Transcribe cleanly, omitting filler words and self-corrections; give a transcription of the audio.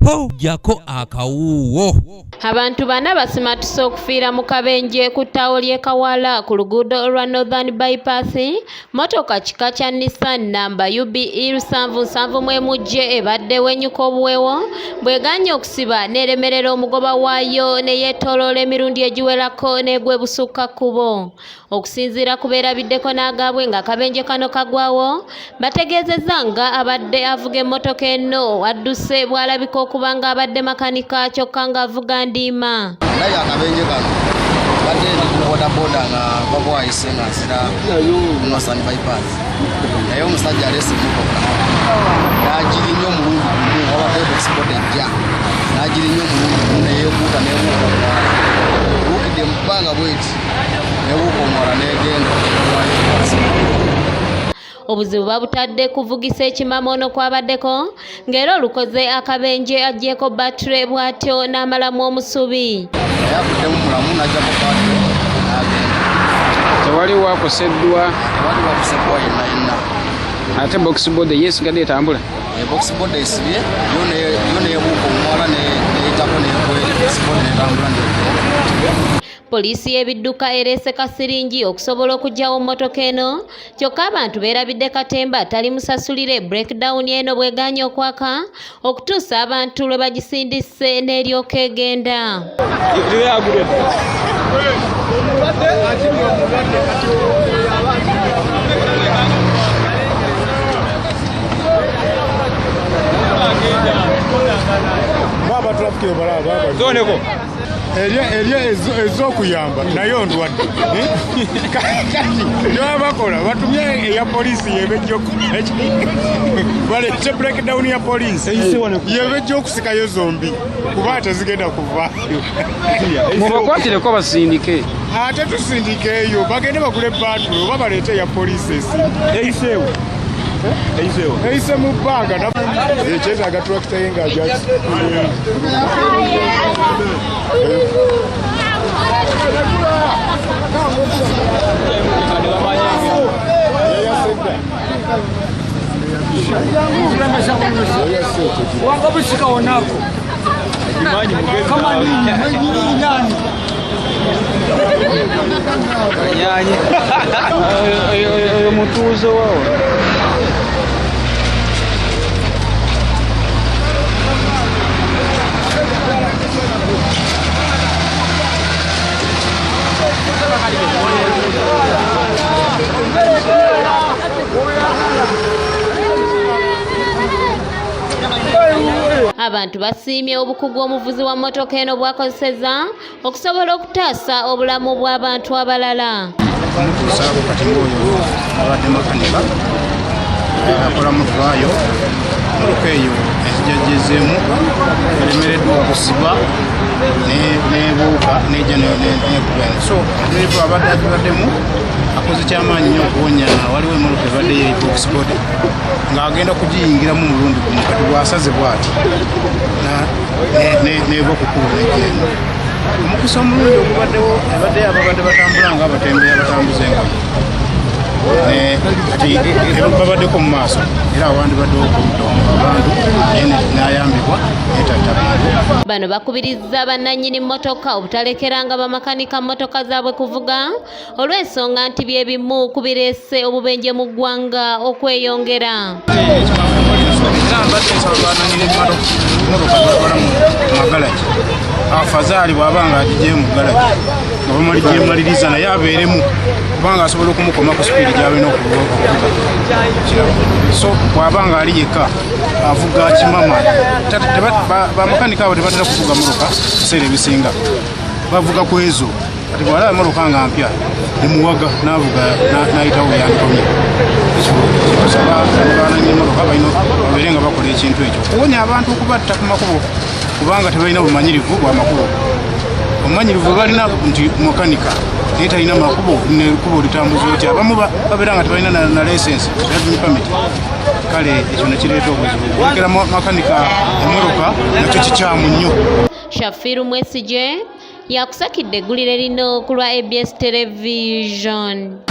Ho! Jjako akawuuwo. Abantu bana basimatuse okufiira mu kabenje ku ttaawo ly'e Kawala ku luguudo olwa Northern Bypass. Mmotoka kika kya Nissan namba UBE 771 J ebadde wenyuka obuwewo bw'egaanye okusiba n'eremerera omugoba waayo ne yeetooloola emirundi egiwerako n'egwa ebusukka kkubo. Okusinziira ku beerabiddeko n'agaabwe ng'akabenje kano kagwawo, bategeezezza nga abadde avuga emmotoka eno adduse bw'alabika okuba ng'abadde makanika kyokka ng'avuga ndiima. Ndabye akabenje kano mbadde ndi ku bodaboda nga nva Bwaise nga nzira Northern Bypass, naye omusajja aleese emmotoka n'agirinya omulundi gumu, wabadde boxboda ejja n'agirinya omulundi gumu neyeekuuta nebuuka omwala, ebuukidde mu bbanga bweti nebuuka omwala negenda negwayo wansi. Obuzibu babutadde kuvugisa ekimama ono kwabaddeko ng'era olukoze akabenje aggyeko battery bw'atyo n'amalamu omusubi. Naye avuddemu mulamu n'ajjako battery n'agenda. Tewali wakoseddwa? Tewali wakoseddwa yenna yenna. Ate box boda ye esigadde etambula? Box boda esibye yo nebuuka omwala neyitako nekweri box boda netambula negenda. Poliisi y'ebidduka ereese kasiringi okusobola okuggyawo mmotoka eno, kyokka abantu beerabidde katemba tali musasulire breakdown eno bw'egaanye okwaka okutuusa abantu lwe bagisindise n'eryoka egenda. Baba traffic balaba Zoneko. Eri ez'okuyamba naye ondwadde kati baba bakola batumye eya poliisi yebejja, baleete breakdown ya poliisi yebejja okusikayo zombi kuba tezigenda kuvaayo. Mubakwatireko basindike. Ate tusindikeeyo bagende bagule battery oba baleete eya poliisi esindike. Eyiseewo, eyiseewo. Eyise mu bbanga ekyetaaga tulakita ye ng'aja. Wangabusika wonako kama nini nini nani. Nyanyi. Oyo mutuuze wawo. Abantu basiimye obukugu omuvuzi wa mmotoka eno bw'akozesezza okusobola okutaasa obulamu bw'abantu abalala. Omutuusaako kati ngaoyo abadde makanika akola mutwayo motoka eyo ezijajjezeemu eremereddwa okusiba nebuuka nejja nekuba. So dereva abadde agibaddemu akoze kyamaanyi nnyo okuwonya. Waliwo emotoka ebadde ye box body ng'agenda kugiyingiramu mulundi gumu, kati bwasaze bwati neva ku kkubo nejjenda. Omukisa omulungi ogubaddewo, ebadde ababadde batambula nga abatembeya batambuza engoye, kati babaddeko mu maaso era awandibaddewo okudda abantu naye n'ayambibwa netatta bantu. Bano bakubirizza bannannyini mmotoka obutalekeranga bamakanika mmotoka zaabwe kuvuga olw'ensonga nti bye bimu ku bireese obubenje mu ggwanga okweyongera. Mbadde nsaba bananyini motoka batwala mu magalagi, afazaali bw'aba nga agiggyeyo mu galagi nga bamaligyemaliriza naye abeeremu kubanga asobola okumukoma ku sipiidi gy'alina okuvuga. So bw'aba nga ali yekka avuga kimama. Bamakanika abo tebatera kuvuga motoka, biseera ebisinga bavuga ku ezo. Kati bw'alaba emotoka nga mpya nemuwaga n'avuga n'ayitawo byandikomye. Ekyo tusaba bananyini motoka balina babeere nga bakola ekintu ekyo okuwonya abantu okubatta ku makubo kubanga tebalina bumanyirivu bwa makubo. Obumanyirivu balina nti makanika naye talina makubo nekubo litambuza otya. Abamu babeera nga tebalina na license, driving permit. Kale ekyo nekireeta obuzibu. Kulekera makanika emotoka nakyo kikyamu nnyo. Shafiru Mwesije yakusakidde eggulire lino ku lwa ABS Television.